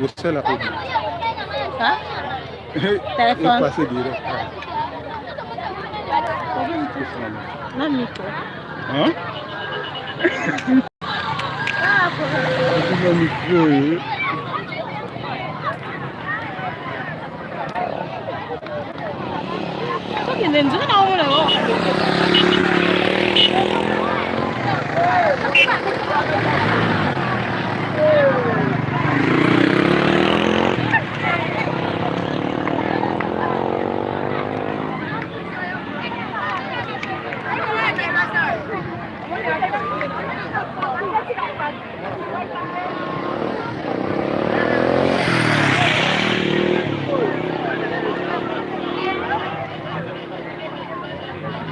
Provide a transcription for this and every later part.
Osala oyo. Hein? Téléphone. Epasse direct. Na micro. Hein? Na micro. Tokende nzela na omona yo.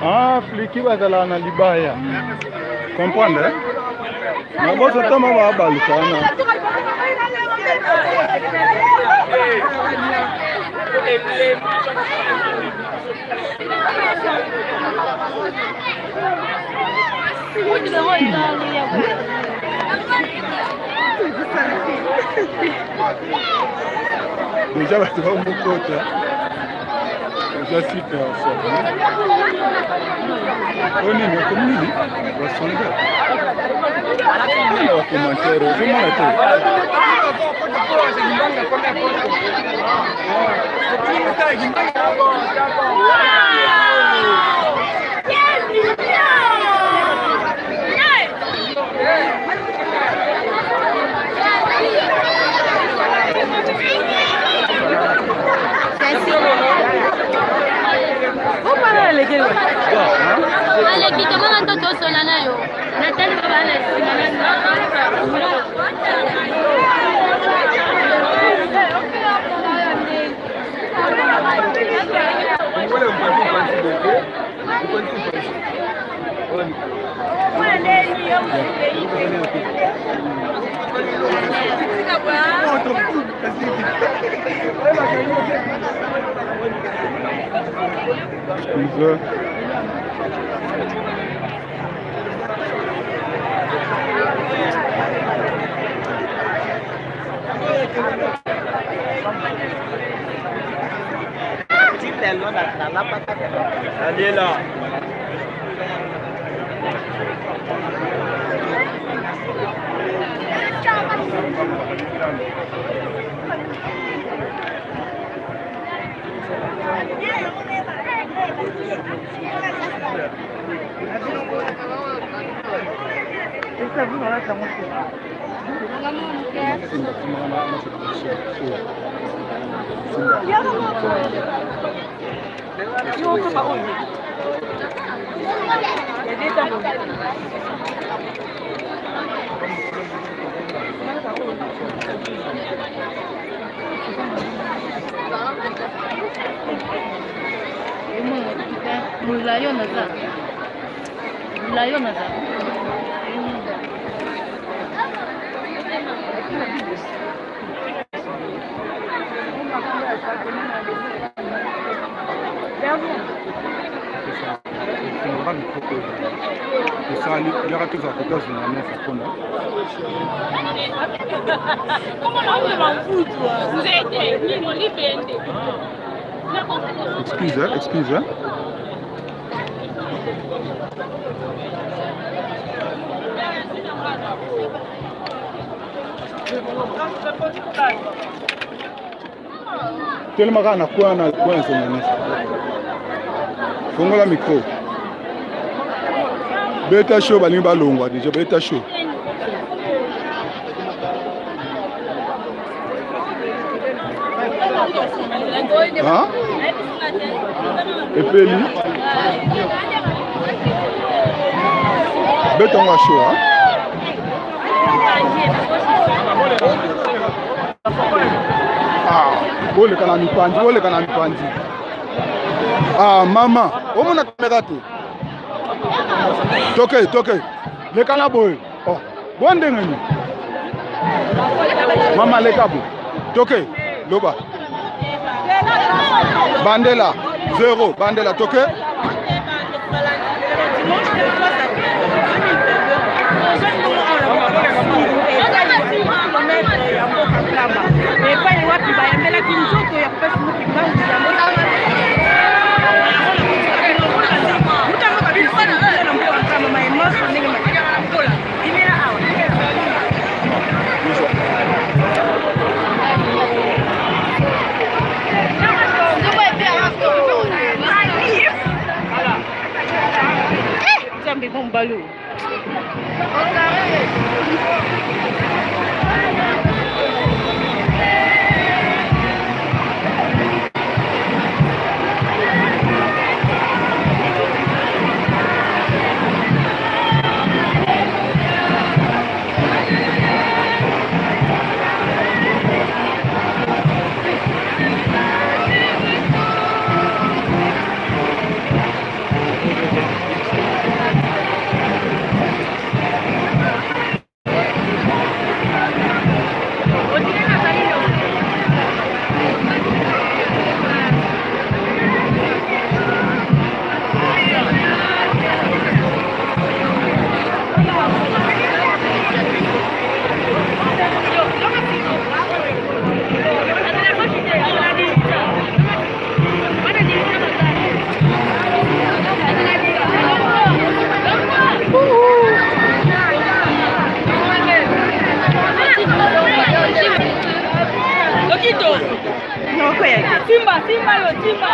Ah, fliki bazalaka na libaya comprendre eh? na boso tama babaluka wana Deja bato bamokota eza site ya soni oyo nini okomi nini basonda na bacommentaire ozomona te. Aleki tomona to tosola na yo natali baba na nsima na. Excuse. Mulayo naza. Mulayo naza. Osali yaka tozala kota zona mesa mpona excuse excuse. Telema kaka na coin na coin zonganisa. Fongola micro. Beta show balingi balongwa deja beta show. Hein? Epeli. Beta ngo show hein? Ah, boleka na mipanzi, boleka na mipanzi. Ah, mama, omona kamera te. Toke, toke. Leka na boye. Oh, bo ndenge nini? Mama leka bo. Toke, loba. Bandela, zero, bandela, toke. mobali oyo. Simba, Simba yo, Simba.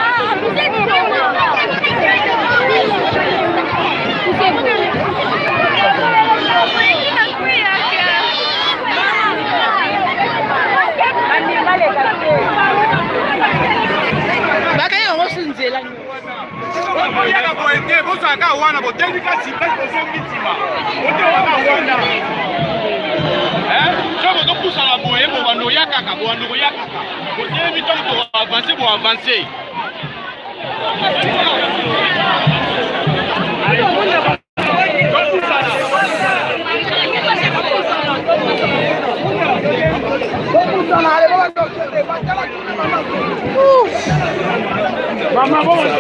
Bakaya yango si nzela. Boyaka boye te, bozalaka wana botelemi kasi place bozongi nsima botelaka wana soki bozopusana boye bobanda oya kaka bobanda koya kaka botelemi ntango tokoavanse boavanse. Mama, boye.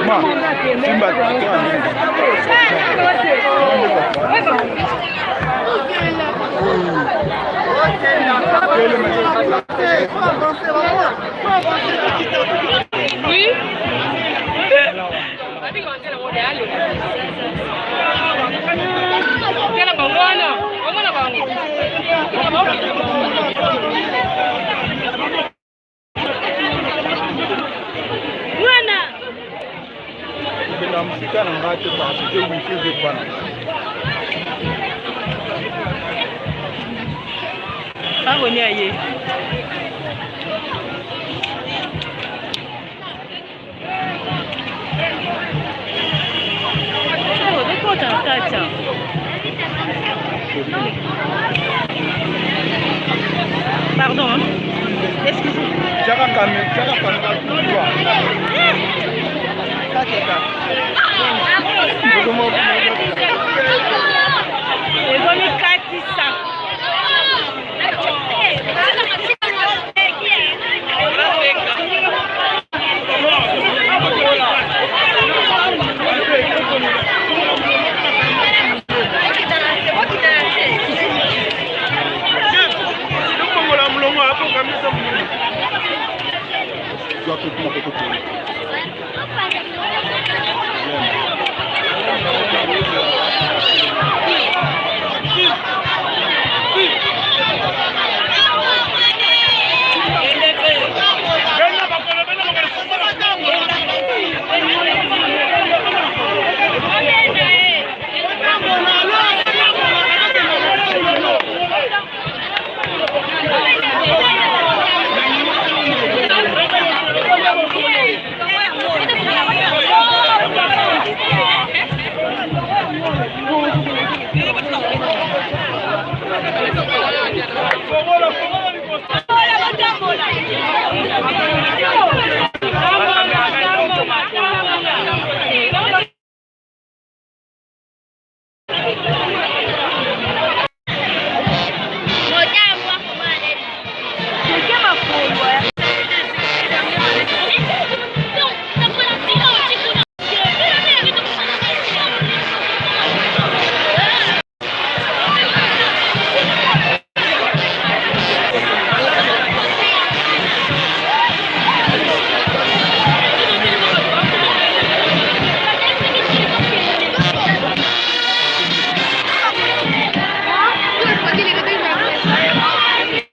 Ma, Simba. Oui. Tala bango wana, omona bango. Mwana. Na mosika na ngai te parce que wifi ezopana. Aboni aye. Tokota na kati. Pardon, hein? Excusez. Tiaka kamera, tiaka kamera.